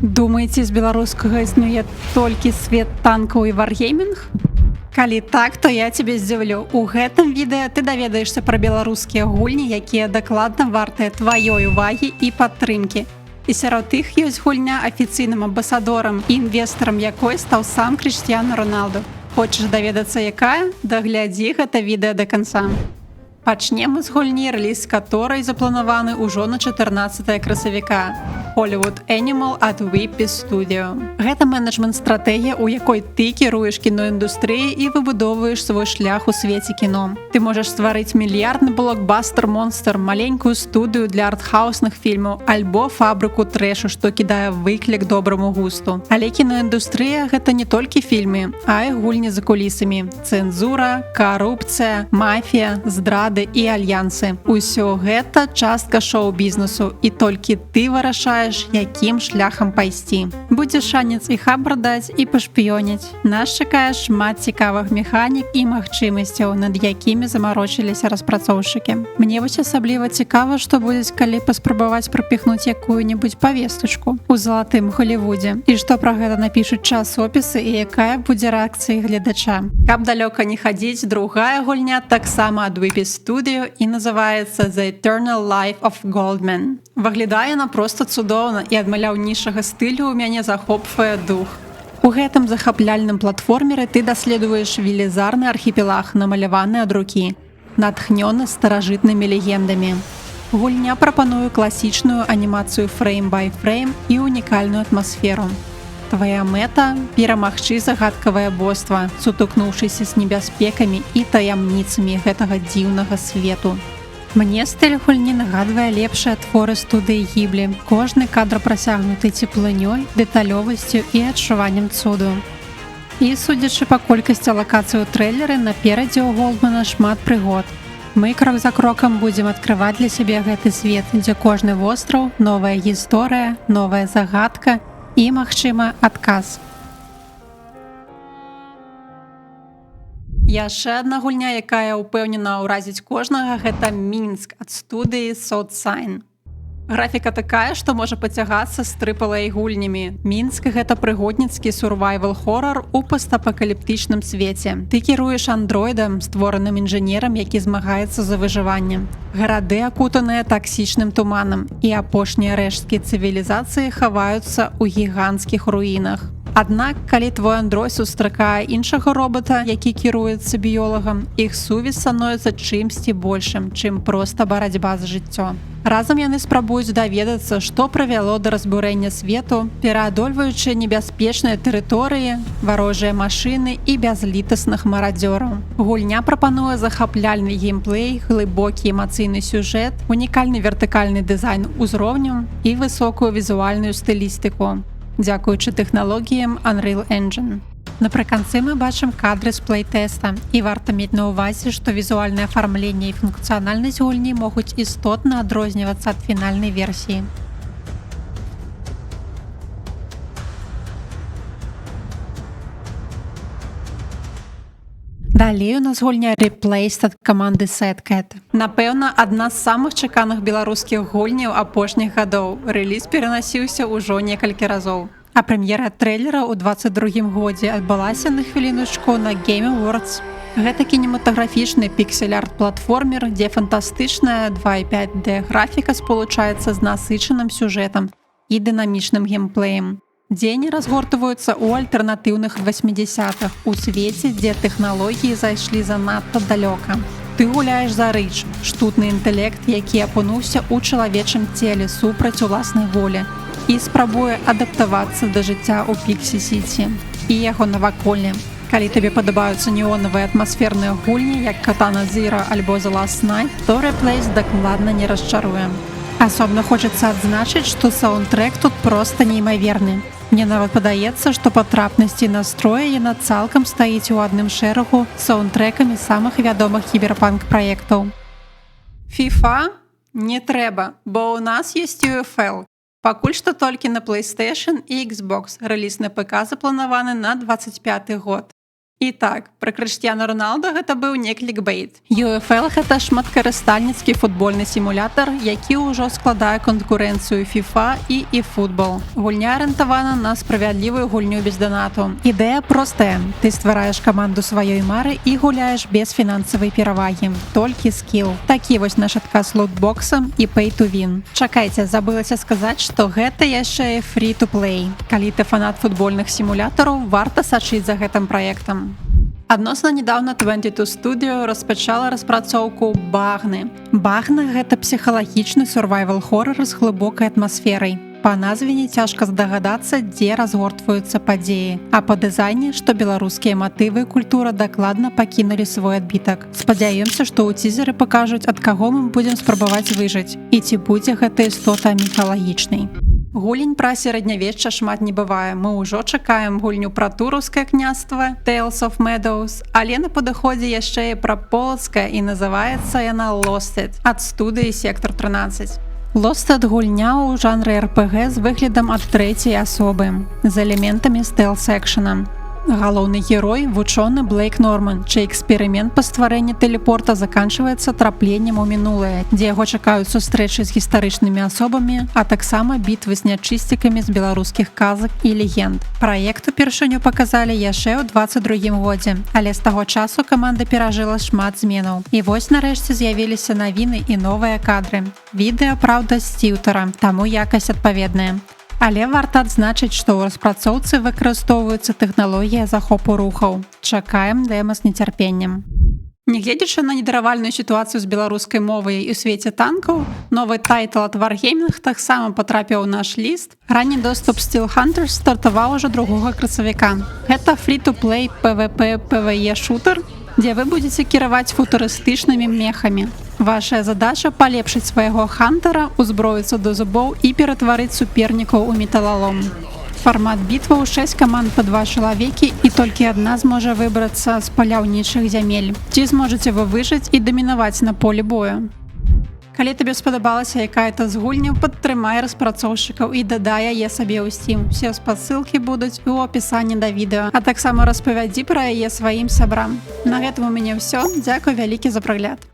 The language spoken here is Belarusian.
Думаеце, з беларускага існуе толькі свет танкаў і варгеймінг? Калі так, то я цябе здзіўлю. У гэтым відэа ты даведаешся пра беларускія гульні, якія дакладна вартыя тваёй увагі і падтрымкі. І сярод іх ёсць гульня, афіцыйным амбасадорам і інвестарам якой стаў сам Крыштыяну Роналду. Хочаш даведацца, якая? Даглядзі гэта відэа да канца. Пачнем мы з гульні, рэліз каторай запланаваны ўжо на 14 красавіка. Hollywood Animal ад Weepy Studio. Гэта менеджмент-стратэгія, у якой ты кіруеш кіноіндустрыяй і выбудоўваеш свой шлях у свеце кіно. Ты можаш стварыць мільярдны блокбастер-монстр, маленькую студыю для артхаусных фільмаў альбо фабрыку трэшу, што кідае выклік добраму густу. Але кіноіндустрыя — гэта не толькі фільмы, а і гульні за кулісамі. Цэнзура, карупцыя, мафія, здрады і альянсы. Усё гэта частка шоу-бізнесу, і толькі ты вырашаеш, якім шляхам пайсці. Будзе шанец і хабар даць, і пашпіёніць. Нас чакае шмат цікавых механік і магчымасцяў, над якімі замарочыліся распрацоўшчыкі. Мне вось асабліва цікава, што будзе, калі паспрабаваць прапіхнуць якую-небудзь павестачку у залатым Голлівудзе. І што пра гэта напішуць часопісы і якая будзе рэакцыя гледача. Каб далёка не хадзіць, другая гульня таксама ад Weepy Studio і называецца The Eternal Life of Goldman. Выглядае яна проста цудоўна, і ад маляўнічага стылю ў мяне захопвае дух. У гэтым захапляльным платформеры ты даследуеш велізарны архіпелаг, намаляваны ад рукі, натхнёны старажытнымі легендамі. Гульня прапануе класічную анімацыю frame by frame і унікальную атмасферу. Твая мэта — перамагчы загадкавае боства, сутыкнуўшыся з небяспекамі і таямніцамі гэтага дзіўнага свету. Мне стыль гульні нагадвае лепшыя творы студыі Гіблі. Кожны кадр прасягнуты цеплынёй, дэталёвасцю і адчуваннем цуду. І, судзячы па колькасці лакацый у трэйлеры, наперадзе ў Голдмана шмат прыгод. Мы крок за крокам будзем адкрываць для сябе гэты свет, дзе кожны востраў — новая гісторыя, новая загадка і, магчыма, адказ. Яшчэ адна гульня, якая, ўпэўнена, ўразіць кожнага, гэта Мінск ад студыі Соцсайн. Графіка такая, што можа пацягацца з трыпалай гульнямі. Мінск — гэта прыгодніцкі сурвайвал хорар у постапакаліптычным свеце. Ты кіруеш андроідам, створаным інжынерам, які змагаецца за выжыванне. Гарады акутаныя таксічным туманам, і апошнія рэшткі цывілізацыі хаваюцца ў гіганцкіх руінах. Аднак, калі твой андроід сустракае іншага робота, які кіруецца біёлагам, іх сувязь становіцца чымсьці большым, чым проста барацьба за жыццё. Разам яны спрабуюць даведацца, што прывяло да разбурэння свету, пераадольваючы небяспечныя тэрыторыі, варожыя машыны і бязлітасных марадзёраў. Гульня прапануе захапляльны геймплей, глыбокі эмацыйны сюжэт, унікальны вертыкальны дызайн узроўню і высокую візуальную стылістыку, дзякуючы тэхналогіям Unreal Engine. Напрыканцы мы бачым кадры з плейтэста, і варта мець на ўвазе, што візуальнае афармленне і функцыянальнасць гульні могуць істотна адрознівацца ад фінальнай версіі. Далей у нас гульня Replaced ад каманды Setcat. Напэўна, адна з самых чаканых беларускіх гульняў апошніх гадоў. Рэліз перанасіўся ўжо некалькі разоў. А прэм'ера трэйлера ў 22 годзе адбылася, на хвіліначку, на Game Awards. Гэта кінематаграфічны піксель-арт платформер, дзе фантастычная 2,5D графіка спалучаецца з насычаным сюжэтам і дынамічным геймплеем. Дзеі разгортваюцца ў альтэрнатыўных 80-х, у свеце, дзе тэхналогіі зайшлі занадта далёка. Ты гуляеш за Рыч, штутны інтэлект, які апынуўся ў чалавечым целе супраць уласнай волі і спрабуе адаптавацца да жыцця ў Піксі-Сіці і яго наваколлі. Калі табе падабаюцца неонавыя атмасферныя гульні, як Katana Zero альбо The Last Night, то Replace дакладна не расчаруе. Асобна хочацца адзначыць, што саундтрэк тут проста неймаверны. Мне нават падаецца, што па трапнасці настроя яна цалкам стаіць у адным шэрагу з саундтрэкамі самых вядомых кіберпанк праектаў. FIFA не трэба, бо ў нас ёсць UFL. Пакуль што толькі на PlayStation і Xbox. Рэліз на ПК запланаваны на 25 год. І так, пра Крыштыяна Роналду гэта быў не клікбейт. UFL — гэта шматкарыстальніцкі футбольны сімулятар, які ўжо складае канкурэнцыю FIFA і eFootball. Гульня арыентавана на справядлівую гульню без данату. Ідэя простая. Ты ствараеш каманду сваёй мары і гуляеш без фінансавай перавагі. Толькі скіл. Такі вось наш адказ лутбоксам і pay to win. Чакайце, забылася сказаць, што гэта яшчэ і free to play. Калі ты фанат футбольных сімулятараў, варта сачыць за гэтым праектам. Адносна недавно 22 Studio распачала распрацоўку «Багны». «Багна» — гэта псіхалагічны survival хоррор з глыбокай атмасферай. Па назве не цяжка здагадацца, дзе разгортваюцца падзеі, а па дызайне, што беларускія матывы і культура дакладна пакінулі свой адбітак. Спадзяёмся, што ў цізеры пакажуць, ад каго мы будзем спрабаваць выжыць і ці будзе гэта істота міфалагічнай. Гулень пра сярэднявечча шмат не бывае. Мы ўжо чакаем гульню пра Тураўскае княства Tales of Meadows, але на падыходзе яшчэ і пра Полацкае, і называецца яна Losted ад студыі Сектор 13. Losted — гульня ў жанры РПГ з выглядам ад трэцяй асобы з элементамі стэлс-экшана. Галоўны герой — вучоны Блейк Норман, чый эксперымент па стварэнні тэлепорта заканчваецца трапленнем у мінулае, дзе яго чакаюць сустрэчы з гістарычнымі асобамі, а таксама бітвы з нячысцікамі з беларускіх казак і легенд. Праект упершыню паказалі яшчэ ў 22 годзе, але з таго часу каманда перажыла шмат зменаў. І вось нарэшце з'явіліся навіны і новыя кадры. Відэа, праўда, з ціўтара, таму якасць адпаведная. Але варта адзначыць, што ў распрацоўцы выкарыстоўваюцца тэхналогія захопу рухаў. Чакаем дэма з нецярпеннем. Нягледзячы на недаравальную сітуацыю з беларускай мовай у свеце танкаў, новы тайтл ад Wargaming таксама патрапіў у наш ліст. Ранні доступ Steel Hunters стартаваў ужо 2 красавіка. Гэта free-to-play PvP PvE шутер, дзе вы будзеце кіраваць футурыстычнымі мехамі. Вашая задача — палепшыць свайго хантера, узброіцца до зубоў і ператварыць супернікаў у металалом. Фармат бітваў — 6 каманд па два чалавекі, і толькі адна зможа выбрацца з паляўнічых зямель. Ці зможаце вы выжыць і дамінаваць на полі бою? Калі табе спадабалася якая-то з гульняў, падтрымай распрацоўшчыкаў і дадай яе сабе ў Steam. Усе спасылкі будуць у апісанні да відэа, а таксама распавядзі пра яе сваім сябрам. На гэтым у мяне ўсё. Дзякуй вялікі за прагляд.